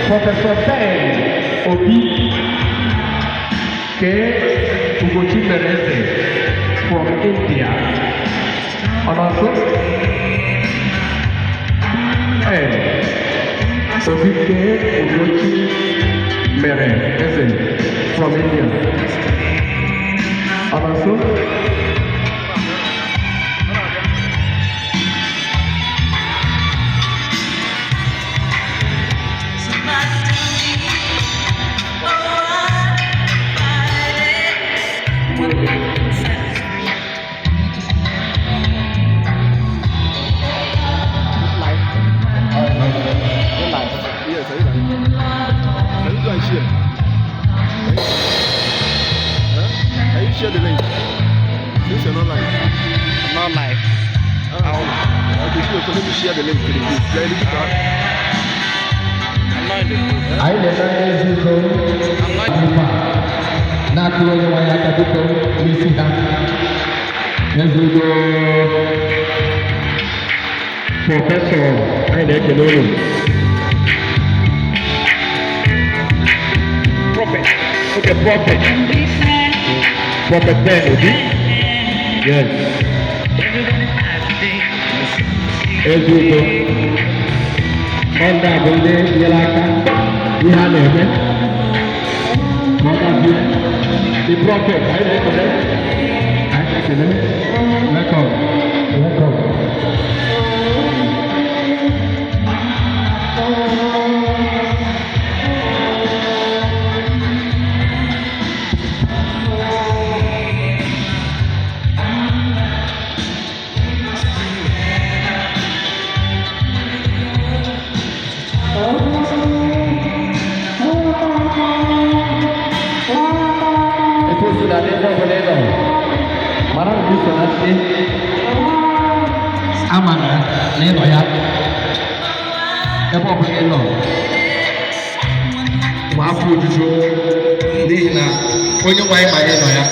Professor Ben Obi K. Ugochi Mereze from India. Ọ nọ nso? Ee, Obi K. Ugochi Mere Eze from India. Ọ nọ nso? Live. You're live. Yes, are you live? Can you go and share? Huh? Can you share the link? Since you're not live. I'm not live. Ah, okay, so let me share the link to the group. You're in the group, huh? I'm not in the group. Anyị na-eme ndị ezi udo I'm not. ife a na-akụrụ onye nwe anyị aka, biko, n'isi ha. Ezi udo, professor, anyị na-ekele unu. Prophet, okay, prophet, Prophet Ben Obi, yes. Ezi udo, ọ ndị a bụ ndị nyere aka ihe a na-eme ka ọ gazie. The prophet, anyị na-ekele, anyị na-ekele. Welcome, welcome. Etu o si na n'ebe ọbụla ị nọ, mara na iso na ndị ama na ịnọ ya. Ebe ọbụla ị nọ, ma afọ ojuju, n'ihi na onye nwe anyị ma ya ịnọ ya.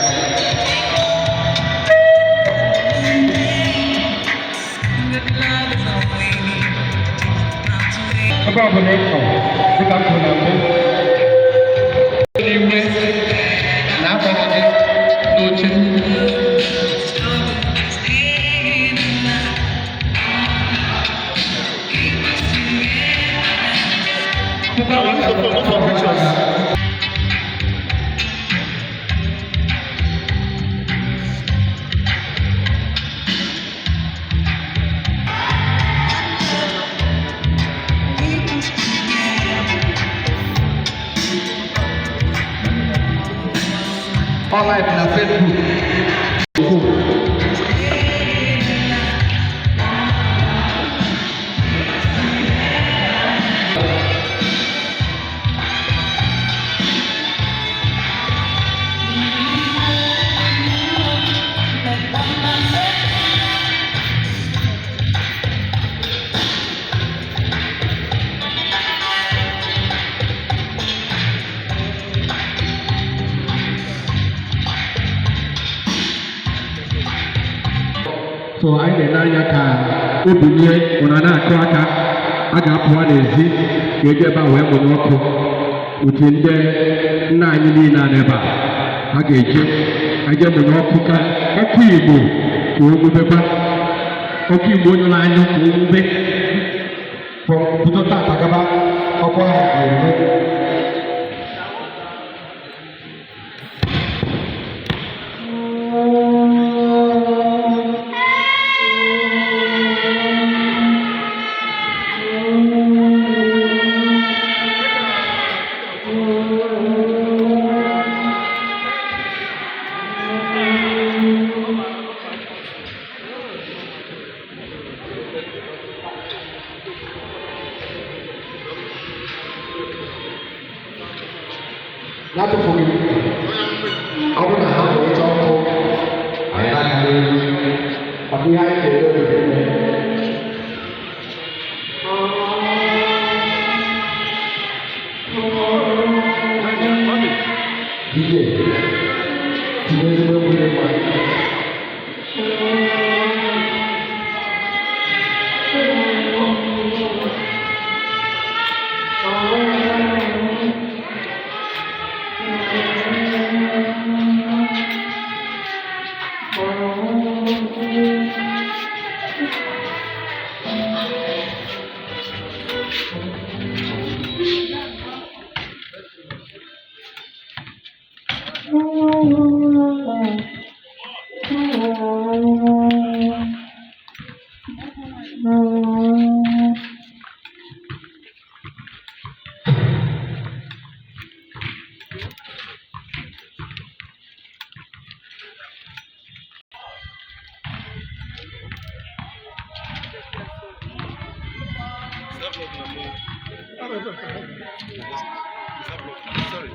Ebe ọbụla ị nọ, dịka m kwuru na mbụ, n'iwe na-akpọghị gị n'oche. Look for pictures. Ọ live na Facebook. So anyị na-ele anya ka o bilie ụna na-akụ aka, a ga-apụwa n'ezi ka eji ebe a wee mụnye ọkụ uche ndị nna anyị niile a n'ebe a. Ha ga-eje eje mụnye ọkụ ka ọkụ Igbo ka o nwubekwa, ọkụ Igbo nyụrụ anyụ ka o nwube. From bido tata gaba, ọkụ ahụ ga-enwu. N'atụfughị, ọ bụrụ na ha mụnyecha ọkụ, anyị na-aga n'ihu maka ihe anyị na-ere oriri ime. Mami, DJ, tinye ezigbo egwu dị mma.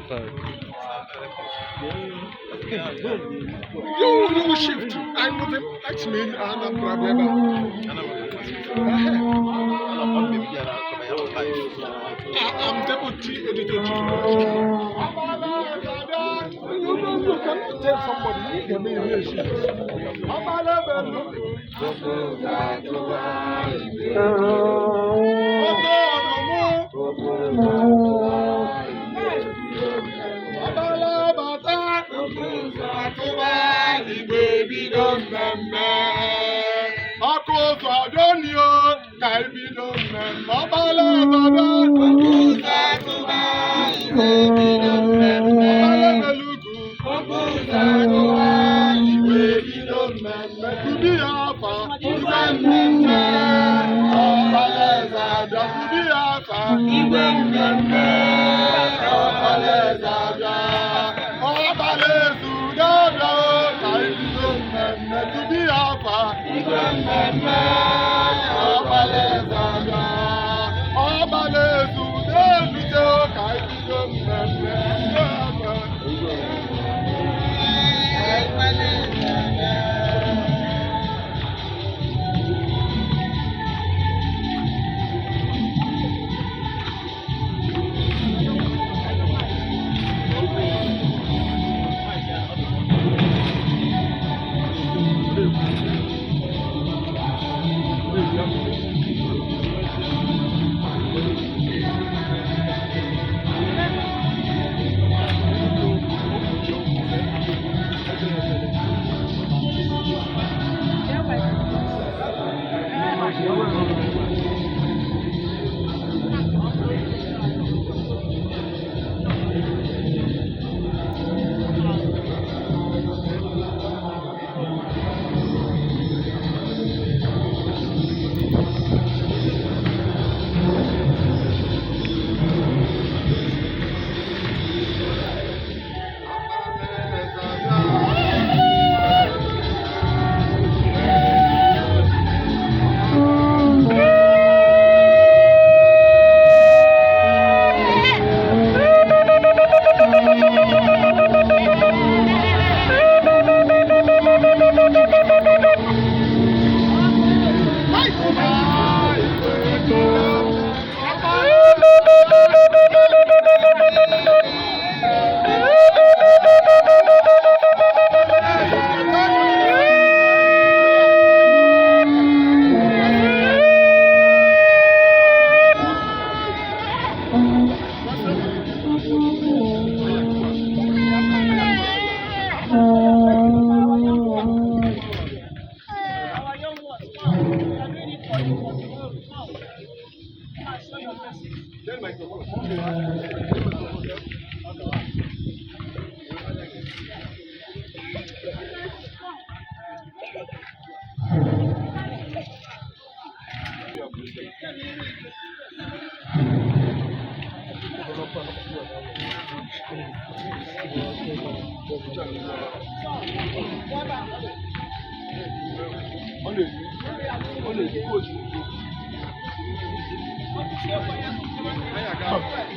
Sorry. You shift. I know them. Ask me, Anambra I'm deputy editor chief. You know, you cannot tell somebody you can be a shift. Ọkụ ụzọ adonio ka ebido mmemme ọbala ọbala ọbala belugu kubi ya afa igwe mmemme ọbala eze abịa kubi ya afa igwe mmemme ọbala eze abịa ọbala eze udo abịa o ka ebido mmemme kubi ya afa igwe mmemme ọbala eze abịa ọbala eze udo erute o ka ebido mmemme kubi ya afa. Our young ones, come. We are doing it for you for tomorrow. Come. Come and show your faces.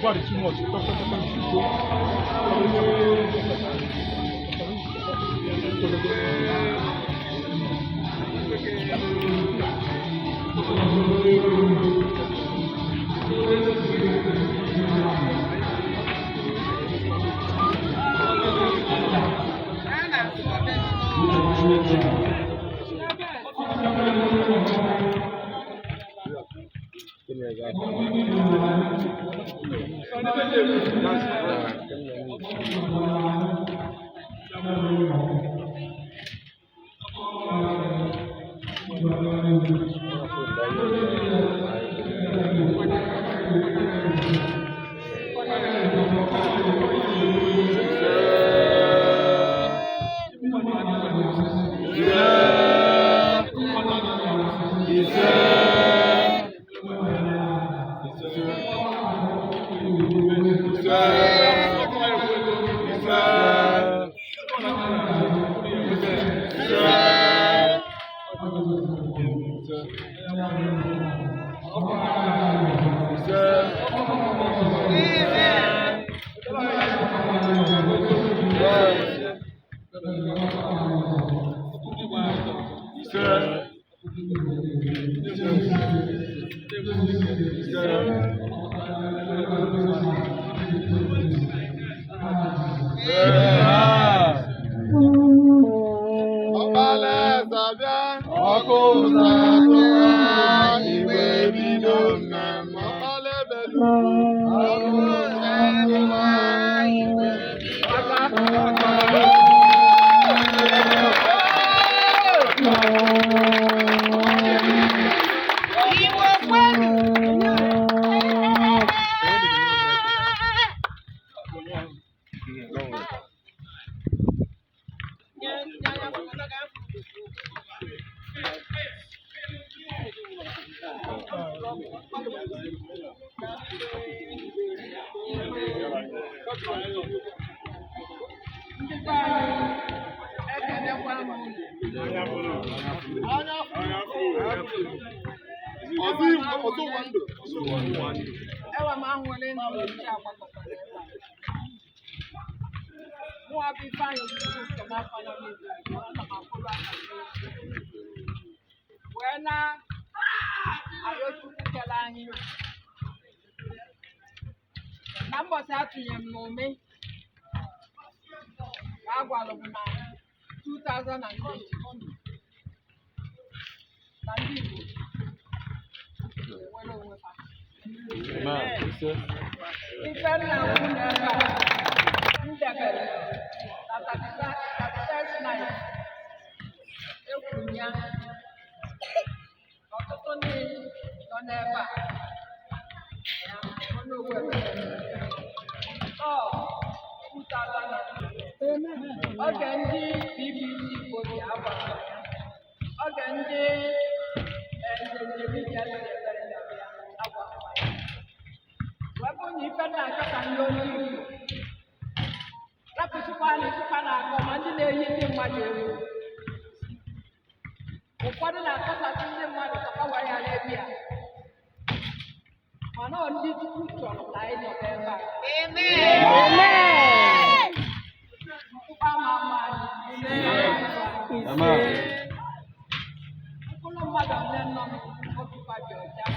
Body too much. Talk, talk, talk, talk. Ọkpalaeze abịa, ọkụ ụzọ atụwa, igwe bido mmemme. Ọkpalaeze ọkụ ụzọ atụwa, igwe bido. Igbo kwenu! Ndị be anyị, ekelekwa m unu. Ọzọ ọzọ ụwa ndụ. Ewe m ahụle ndị ojii agbakọtara ebe a. Mụwa bụ Ifeanyị Chukwu nke m afọ nọ n'izu, ana m akwụrụ aka n'elu. Wee na arịọ Chukwu kere anyị. Na mbọsị atụnye m n'ụmị, ka a gwara m na 2020 na ndị Igbo nwere onwe ha. Ife nna m n'ebe a, m debere na 31st night, ekwuru ya, ọtụtụ ndị nọ n'ebe a, ya, onye owu ebere. Ọ 2000 oge ndị BBC Igbo ji agbara ya, oge ndị njem ije si ebere ya agbara ya. Wee bụrụ na ife na-achọ ka ndị onye Igbo rapụsịkwa na ife na-akọ ma ndị na-eyi ndị mmadụ egwu. Ụfọdụ na-akọsasị ndị mmadụ ka ha wee ghara ịbịa. Mana ọ ndị Chukwu chọrọ ka anyị nọ ebe a. Ụkpa ama ama anyị. Mkpụrụ mmadụ ole nọ n'obi dị ọcha.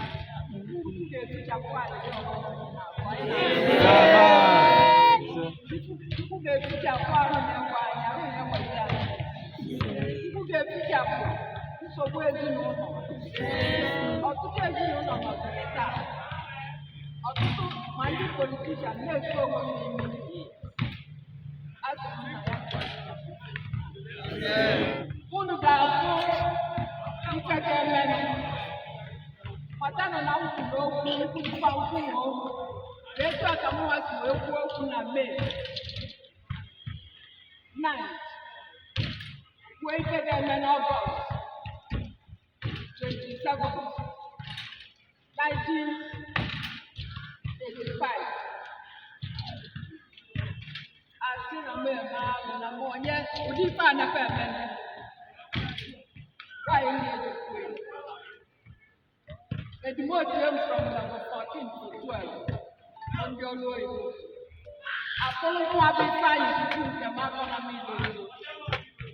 Chukwu ga-ehichapụ anyị ọbụla na-abụ anyị na-abụ. Chukwu ga-efichapụ arụ na-enwe anyị, arụ na-enweta anyị. Chukwu ga-efichapụ nsogbu ezinụlọ. Ọtụtụ ezinụlọ nọziri taa. Ọtụtụ ma ndị politician na-esu onwe ha imi. Asị m na ya unu ga-afụ ife ga-emenụ. Matanụ na m kwuru okwu, nkwukwa okwu na okwu. Na etu a ka mụnwa si wee kwuo okwu na Mee 9, kwuo ife ga-eme n'Ọgọst 27, 1985. Asị na m eme alụ na m onye ụdị ife a nakwa eme. Nwaanyị m na-eji kwuo ya. They demoted him from level 14 to 12 ndị ọrụ oyibo. Akpụrụ nwa bụ Ifeanyị Chukwu nke m afọ na mmiri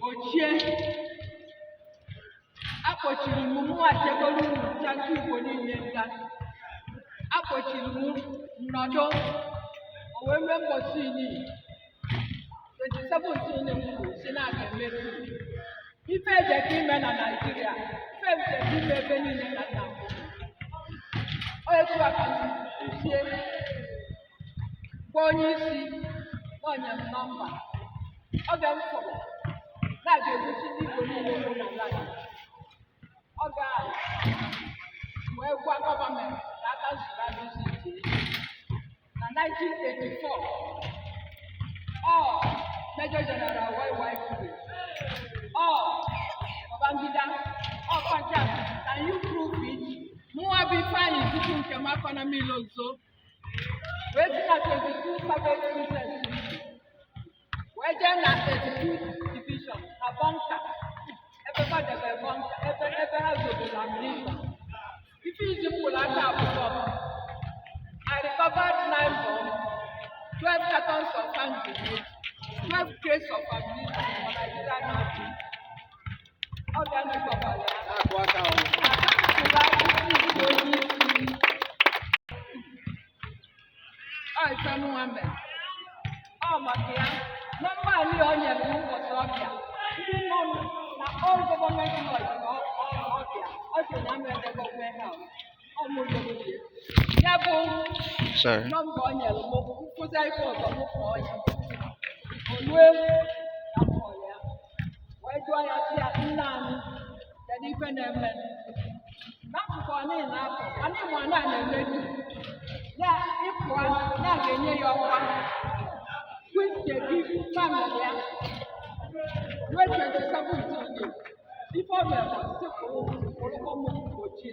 ochie. Akpọchiri m mụ achegoro unu ncha ndị Igbo niile nga. Akpọchiri m nnọdụ o wee mee mbọsị ini 27 m kwuru si na aga emezu. Ife eje ka ime na Naịjirịa, ife eje ka ime ebe niile na nna m. Ọ etu a ka m si kwusie gwa onye isi na onye m nọmba oge m fụrụ na a ga-egosi ndị Igbo niile okwu na Ghana. Ọ ga wee gwa gọọmenti na aka zuru agụzi ije na 1984 ọ Major General Y.Y. Kure, ọ Babangida, ọ Kwacha, can you prove it? Mụnwa bụ Ifeanyị Chukwu nke m akọ na mmiri ozo wee si na 22 Savage Princess wee jee na 82 Division na bunker ebe ha debe bunker ebe ha zobere ammunition. Ife iji m kwụrụ aka abụọ, I recovered nine. tons of hand grenade, 12 crates of ammunition for Nigerian Army. Ọ bịa n'ịkpọkwara ya. Akantụla isi onye isi. Ọ ife mụnwa mere. Ọ maka ya nọmba ali o nyere m ụbọchị ọbịa ndị nọ na all government lodge na ọbịa ọ sị na ama ede government house ọ mụ dobe ya bụ Sorry. nọmba o nyere m nkụzi ife ọzọ m kpọọ ya olue ka m kpọrọ ya wee jụọ ya sị ya, nna anyị, kedu ife na-eme n'akụkụ ọ niile akụ anyị ma na na-emebi ya ịpụa ya ga-enye ya ọkwa which they give family ya ruo 27 years. Ife o mere bụ sị kwụrụkwa m gbochie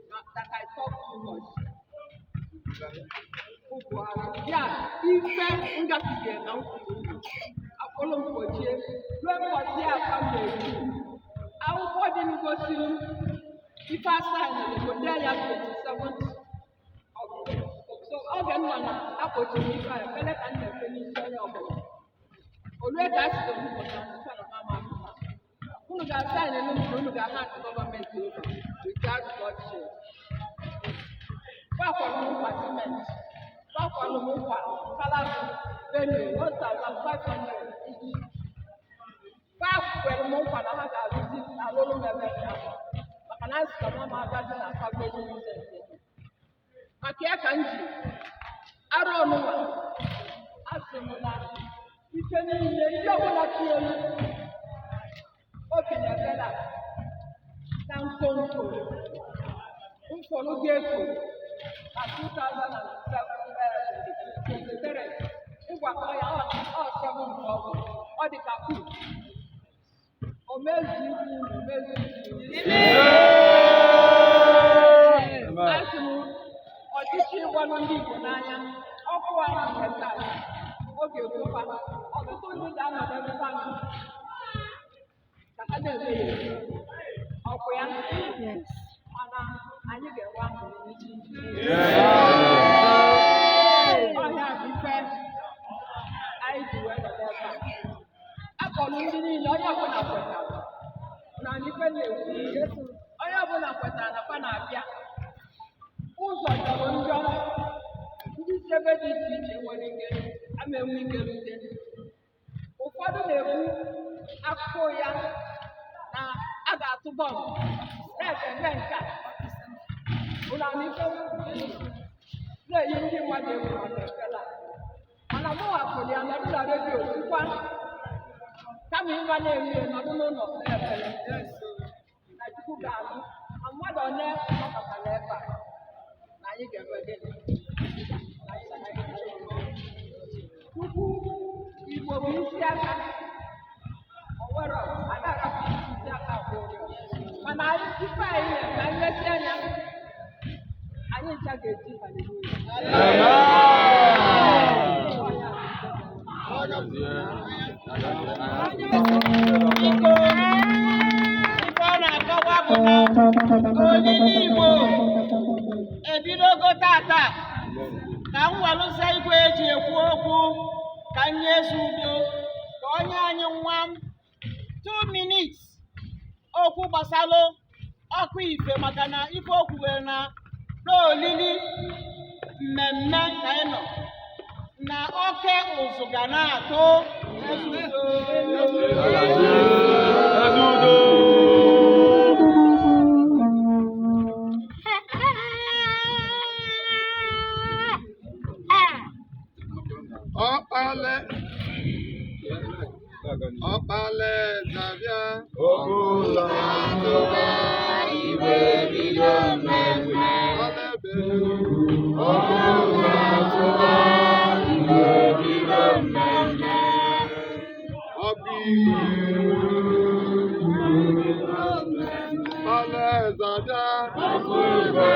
na that I talk too much. Buhari ya ife ngafige na nkwuru unu akpọrọ m gbochie ruo mbọchị ya ka m na-ekwu akwụkwọ dị ngosiri ife asaa nyere gode ya 27. So oge m nọ na akpọchiri ife a, ekpere ka m na-ekpe n'isi onye ọbụla olue ka a siri m ụbọchị transfer na mama apụta unu ga-asaịn elu m na unu ga-hand gọọmenti over without bloodshed. Gbakwalụ m nkwa simenti, gbakwalụ m nkwa palace Benue 1500 each. Gbakwere m nkwa na ha ga-arụzi alụrụ m ebe m ahụ maka na asị na mama agazi na savage Vincent maka ya ka m ji arụ ọnụnwa. Asị m na ife niile ihe ọbụla tinyelu obi na ebela na nkonko mfọlụ ga-efu na 2023 ịgwakọ ya ọ 7 nke ọ bụ ọ dị ka pu o mezu ikwu na o mezu ikwu. Asị m ọchịchị ịgbanụ ndị Igbo n'anya ọkụ anyị nke taa oge ekwekwa ọtụtụ ndị ga-anọ n'ebe ha nọ ka ha na-eme ya ọkụ ya, mana anyị ga-enwe aṅụrị n'isi ọhịa bụ ife anyị ji wee nọrọ ebe a. Akpọrọ ndị niile, onye ọbụla kwetara na ife na-ekwu, onye ọbụla kwetara na fa na-abịa. Ụzọ jọrọ njọ, ndị si ebe dị iche iche nwere ike ama enwe ike rute. Ụfọdụ na-ekwu akụkọ ya na a ga-atụ bọmbụ na-eme nke a ụlọ ife na-eyi ndị mmadụ egwu maka ekpere a. Mana mụ hapụrụ ya nọdụ na redio sikwa kama ịma na-eme ya nọdụ n'ụlọ kpee ekpere na Chukwu ga-anụ ma mmadụ one nọkọtara ebe a na anyị ga-eme gịnị. Tupu Igbo bụ isi aka onwero adarapụ isi aka abụọ, mana anyị ife anyị na-eme anyị lesi anya anyị ncha ga-eji haleluya. Biko, ife ọ na-akọwa bụ na olili Igbo ebidogo tata. Ka m welụsa igwe eji ekwu okwu ka m nye ezi udo ka onye anyị nwa m 2 minutes okwu gbasalụ ọkụ ife, maka na ife o kwuwere na n'olili mmemme ka anyị nọ na oke ụzụ ga na-atụ ezi udo. Ezi udo. Ọkpale ọkpale zabịa Ọkụzọ igwe bido mmemme. Ọlebe. Ọkụzọ igwe bido mmemme. Ọkụ igwe ọkpale zabịa. Ọkụzọ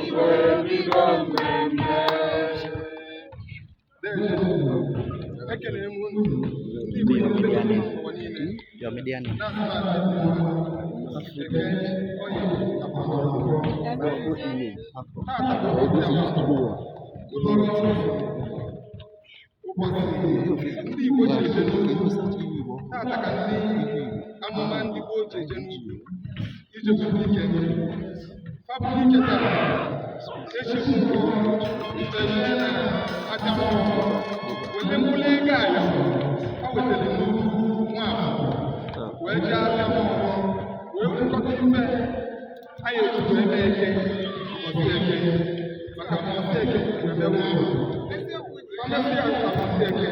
igwe bido mmemme. Ekele m unu ndị Igbo niile n'ụwa niile. Your media name. Na-asị Eke Oye Afọ. Tata bụ ụbọchị ụlọ ọrụ Ụbọchị ndị Igbo ji eje n'ugwu. Tata ka ndị amụma ndị gboo ji eje n'ugwu ije bute ike. Fa buru ike taa, echi bụ nkwọ, eje na abịa mmụọ wele mkpụrụ ego ayọ ha wetara n'ugwu Nwafọ wee jee abịa mmụọ wee kwukọta ife anyị eji wee mee eke, ụbọchị eke, maka ụbọchị eke wee mee nwa famasi ya na ụbọchị eke,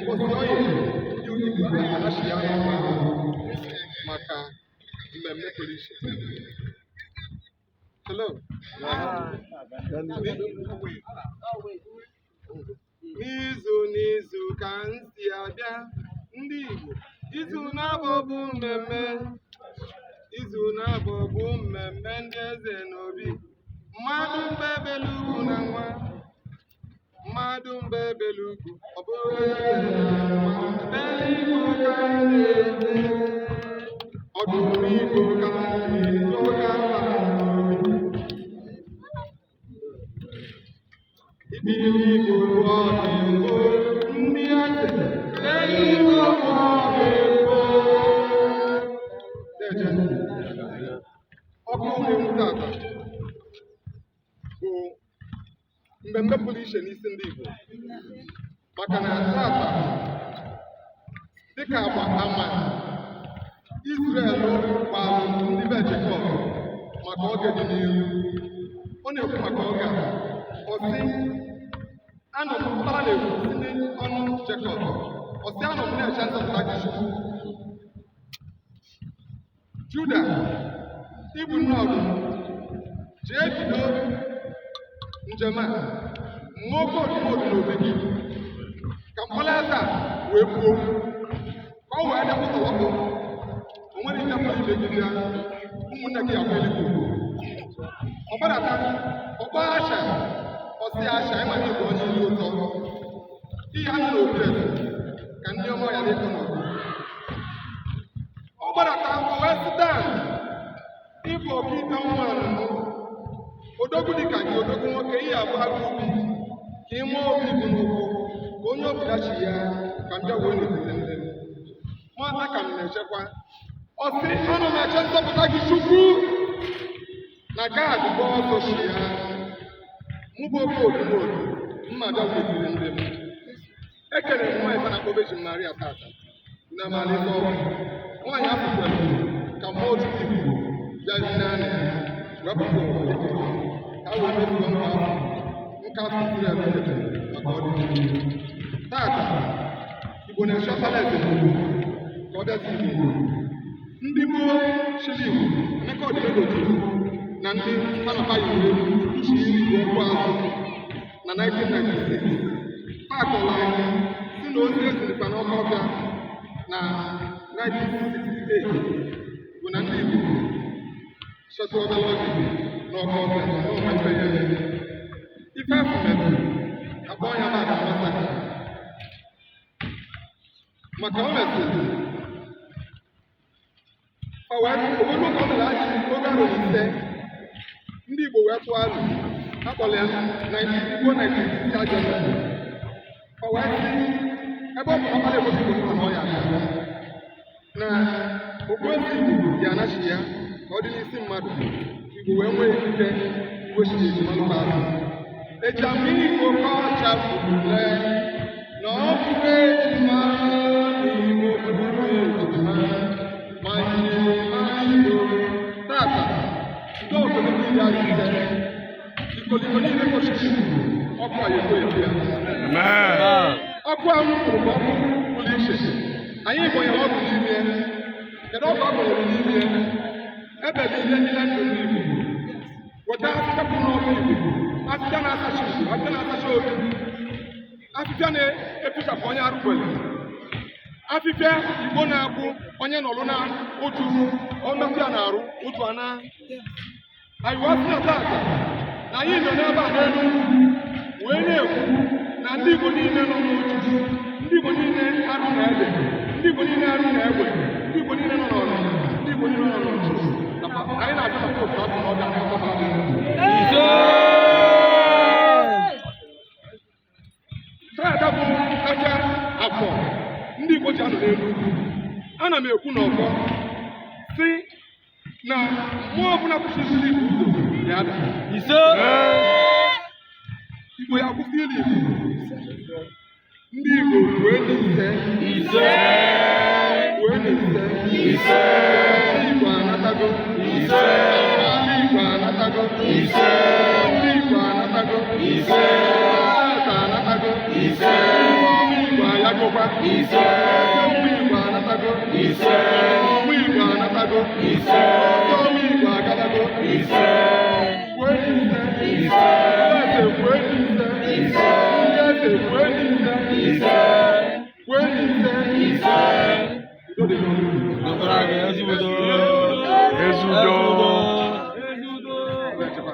ụbọchị oye, ndị Igbo anachi ya n'ọnwa ahụ maka mmemme pụrụ iche. Hello. N'izu n'izu ka m si abịa, ndị Igbo, izu na-abọ bụ mmemme, izu na-abọ bụ mmemme ndị eze n'obi. Mmadụ mgbe ebele ugwu na nwa, mmadụ mgbe ebele ugwu, ọ bụrụ eze na nwa, ebele Igbo ka m na-ekwu, ọdụm Igbo ka m na-eto ka mma n'obi. Ibili Igbo bụ ọdịmgbo, ndị eze, Igbo bụ ọdịmgbo. Deje, ọkụ na-enwu tata bụ mmemme pụrụ iche n'isi ndị Igbo, maka na tata dịka agba ama Israel gbalụ ndị be Jekọb maka oge dị n'ihu. Ọ na-ekwu maka oge a, ọ sị anọ m, ọkpara na-ekwu si n'ọnụ Jekọb, ọ sị anọ m na-eche nzọpụta gị, Chukwu. Juda, ịbụ nne ọdụm, jee bido njem a, mmụọ oke odumodu n'obi gị ka mkpọrọ eze a wee gbuo, ka ọ wee depụta ọkụ. O nwere ike pụrụ imegide ya, ụmụnne gị agba eluigwe. Ọ gbadata, ọkpọ Asha, ọsị Asha, ịma na ịbụ onye ilu ụtọ, ihe anụ na obi eze ka ndị ọma ya na-ekọ n'obi. Ọ gbadata, o wee sị Dan, ịbụ ọkaikpe nwa anụnụ, odogwu dịka gị, odogwu nwoke, ihe abụ agụ ubi ka ị mụọ obi bụ n'ụkwụ, ka onye ọbụla chi ya ka m bịa wee n'etiti ndị m. Nwata ka m na-echekwa, ọ sị ana m eche nzọpụta gị, Chukwu. Na Gad bụ ọsọ chi ya, mụ bụ oke odumodu mma bịa wee n'etiti ndị m. Ekere m nwaanyị na akpọ Virgin Maria tata na amala ife ọgwụ nwaanyị afọ kwere ka mmụọ Chukwu Igbo bịa naanị ya wepụta ụwa ka a wee mezuo nkwa afọ nke afọ Israel nwetara maka ọdịnihu. Tata Igbo na-eche ọkpara eze n'ugwu ka ọ bịazi Igbo. Ndị gboo chịrị Igbo, Emeka Odimegwu Ojukwu na ndị Fanapa yiwere chiri Igbo ọkụ azụ na 1996, pakọrọ anyị si na ozi ezirikwa n'Ọkọfịa na 1968 bụ na ndị Igbo chetụ obere oge n'Ọkọfịa n'ọnwa ife ya eme. Ife afọ mere akpọ ya bụ Aka Massacre, maka o mesịrị ọ wee obodo ka ọ mere achị oge arọ 5, ndị Igbo wee tụọ alụ akpọrọ ya na Igbo 1960 agenda. Ọ wee sị ebe ọ bụ na ọkpara ebochi Igbo na ọ ya abịa na okpueze Igbo ya anachi ya ka ọ dị n'isi mmadụ, Igbo wee nwee ikike iwechi ejima azụ ejama Igbo ka ọcha bụle na ọ bụrụ ejima Igbo bụrụ ejima ma njirimara Igbo. Tata ndị obodo niile adị ise ikoliko niile kpochiri ọkụ a ekwo ekwo ya. Ọkụ ahụ kwuru bụ ọkụ pụrụ iche. Anyị gbanyere ọkụ n'ime ya. Kedu ọkụ a gbanyere n'ime ya? Ebele ihe niile ndụ ndị Igbo weta afịfịa kwụ n'ọkụ Igbo, afịfịa na-asacha Igbo, afịfịa na-asacha obi, afịfịa na-efichapụ onye arụgbere, afịfịa Igbo na-abụ onye nọrụ na ụjụ ọmetụ ya na-arụ ụjụ ana. Anyị wee sị na tata na anyị nọ n'ebe a n'elu ugwu wee na-ekwu na ndị Igbo niile nọ n'otu, ndị Igbo niile arụ na ede, ndị Igbo niile arụ na egbe, ndị Igbo niile nọ n'ọnụ, ndị Igbo niile nọ n'otu, nakwa anyị na-abịa maka otu afọ na ọ ga-akọ ha. Taata bụ aka afọ ndị Igbo ji anọ n'elu ugwu. Ana m ekwu n'ọfọ si na mmụọ ọbụla kwụsịrị Igbo ụzọ ya ada. Ise. Igbo ya kwụsị ili Igbo. Ndị Igbo kwee n'ise. Ise. Kwee n'ise. Ise. Ndị Igbo anatago. Ise. Ndị Igbo anatago. Ise. Ndị Igbo anatago. Ise. Eze anatago. Ise. Ụmụ Igbo ayagokwa. Ise. Ụmụ Igbo anatago. Ise. Ụmụ Igbo anatago. Ise. Ụmụ Igbo agadago. Ise. Kwee n'ise. Ise. Eze kwee n'ise. Ise. Ndị eze kwee n'ise. Ise. Kwee n'ise. Ise. Udo dịrị unu. Ezeudo. Ezeudo. Ezeudo. Echekwa.